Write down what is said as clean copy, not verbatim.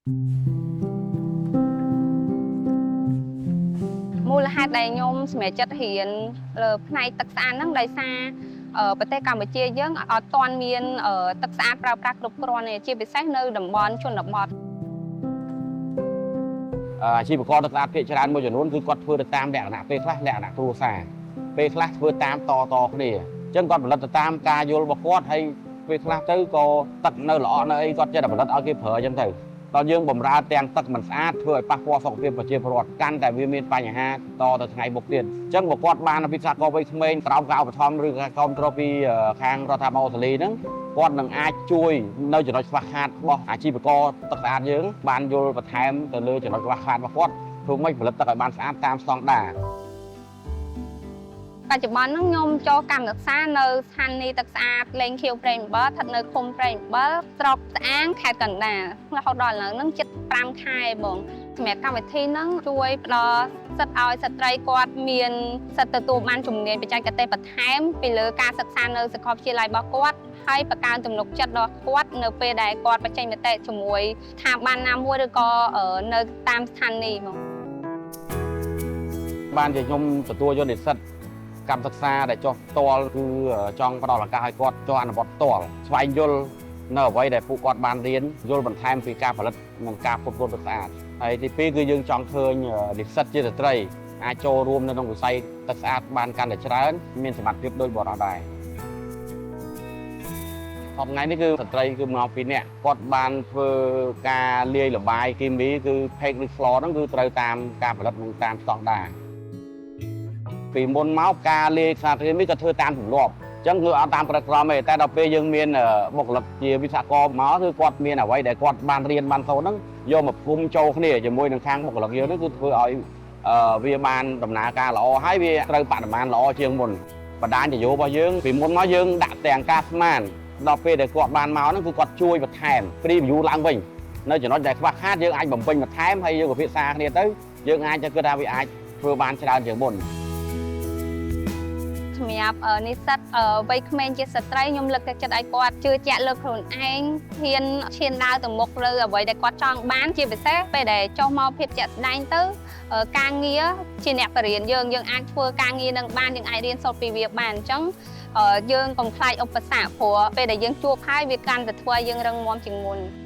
មូលហេតុដែលខ្ញុំសម្រេចចិត្តរៀនលើផ្នែកទឹកស្អាតហ្នឹងដោយសារប្រទេសកម្ពុជាយើងអត់ទាន់មានទឹកស្អាតប្រើប្រាស់គ្រប់គ្រាន់ទេជាពិសេសនៅតំបន់ជនបទ។ អាជីវករទឹកស្អាតភាគច្រើនមួយចំនួនគឺគាត់ធ្វើទៅតាមលក្ខណៈពេលខ្លះលក្ខណៈគ្រួសារពេលខ្លះធ្វើតាមតតគ្នាអញ្ចឹងគាត់ផលិតទៅតាមការយល់របស់គាត់ហើយពេលខ្លះទៅក៏ទឹកនៅល្អនៅអីគាត់ចេះតែផលិតឲ្យគេប្រើអញ្ចឹងទៅដល់យើងបំរើទាំងទឹកមិនស្អាតធ្វើឲ្យប៉ះពាល់សុខភាពប្រជាពលរដ្ឋកាន់តែវាមានបញ្ហាតទៅថ្ងៃមុខទៀតអញ្ចឹងបើគាត់បានវិស្វករវ័យក្មេងក្រោមការឧបត្ថម្ភឬការគ្រប់គ្រងពីខាងរដ្ឋាភិបាលអូស្ត្រាលីហ្នឹងគាត់នឹងអាចជួយនៅចំណុចខ្វះខាតរបស់អាជីវករទឹកស្អាតយើងបានយល់បន្ថែមទៅលើចំណុចខ្វះខាតរបស់គាត់ធ្វើម៉េចផលិតទឹកឲ្យបានស្អាតតាមស្តង់ដារ។ បច្ចុប្បន្នហ្នឹងខ្ញុំចូលកម្មសិក្សានៅស្ថានីយ៍ទឹកស្អាតលេងខៀវព្រែកអំបិលស្ថិតនៅឃុំព្រែកអំបិលស្រុកស្អាងខេត្តកណ្ដាលរហូតដល់ឥឡូវហ្នឹងជិត5ខែបងសម្រាប់កម្មវិធីហ្នឹងជួយផ្ដល់សិទ្ធិឲ្យស្ត្រីគាត់មានសិទ្ធិទទួលបានជំនាញបច្ចេកទេសបន្ថែមពីលើការសិក្សានៅសាកលវិទ្យាល័យរបស់គាត់ហើយបង្កើនទំនុកចិត្តដល់គាត់នៅពេលដែលគាត់បញ្ចេញមតិជាមួយស្ថាប័នណាមួយឬក៏នៅតាមស្ថានីយ៍មក។ បានជាខ្ញុំទទួលយកនិស្សិតកម្មសិក្សាដែលចុះផ្ទាល់គឺចង់ផ្ដល់ឱកាសឲ្យគាត់ចុះអនុវត្តផ្ទាល់ស្វែងយល់នៅអ្វីដែលពួកគាត់បានរៀនយល់បន្ថែមពីការផលិតនិងការផ្គត់ផ្គង់ទឹកស្អាតហើយទីពីរគឺយើងចង់ឃើញនិស្សិតជាស្ត្រីអាចចូលរួមនៅក្នុងវិស័យទឹកស្អាតបានកាន់តែច្រើនមានសមត្ថភាពដូចបុរសដែរថ្ងៃនេះគឺស្ត្រីគឺមកពីរនាក់គាត់បានធ្វើការលាយលបាយគីមីគឺផេកឬស្លហ្នឹងគឺត្រូវតាមការផលិតនិងតាមស្តង់ដារ ពីមុនមកការលាយសារធាតុនេះក៏ធ្វើតាមទម្លាប់អញ្ចឹងគឺអត់តាមប្រក្រមទេតែដល់ពេលយើងមានបុគ្គលិកជាវិស្វករមកគឺគាត់មានអ្វីដែលគាត់បានរៀនបានសូត្រហ្នឹងយកមកផ្គុំចូលគ្នាជាមួយនឹងខាងបុគ្គលិកយើងហ្នឹងគឺធ្វើឲ្យវាបានដំណើរការល្អហើយវាត្រូវបរិមាណល្អជាងមុនបណ្ដាញនយោបាយរបស់យើងពីមុនមកយើងដាក់ទាំងការស្មានដល់ពេលដែលគាត់បានមកហ្នឹងគឺគាត់ជួយបន្ថែម preview ឡើងវិញនៅចំណុចដែលខ្វះខាតយើងអាចបំពេញបន្ថែមហើយយើងពិភាក្សាគ្នាទៅយើងអាចจะគិតថាវាអាចធ្វើបានច្រើនជាងមុន។ សម្រាប់និស្សិតវ័យក្មេងជាស្ត្រីខ្ញុំលើកទឹកចិត្តឲ្យគាត់ជឿជាក់លើខ្លួនឯងហ៊ានឈានដើរទៅមុខលើអ្វីដែលគាត់ចង់បានជាពិសេសពេលដែលចុះមកភាពជាក់ស្ដែងទៅការងារជាអ្នកបរិញ្ញាយើងយើងអាចធ្វើការងារនឹងបានយើងអាចរៀនសូត្រពីវាបានអញ្ចឹងយើងកុំខ្លាចឧបសគ្គព្រោះពេលដែលយើងជួបហើយវាកាន់តែធ្វើឲ្យយើងរឹងមាំជាងមុន។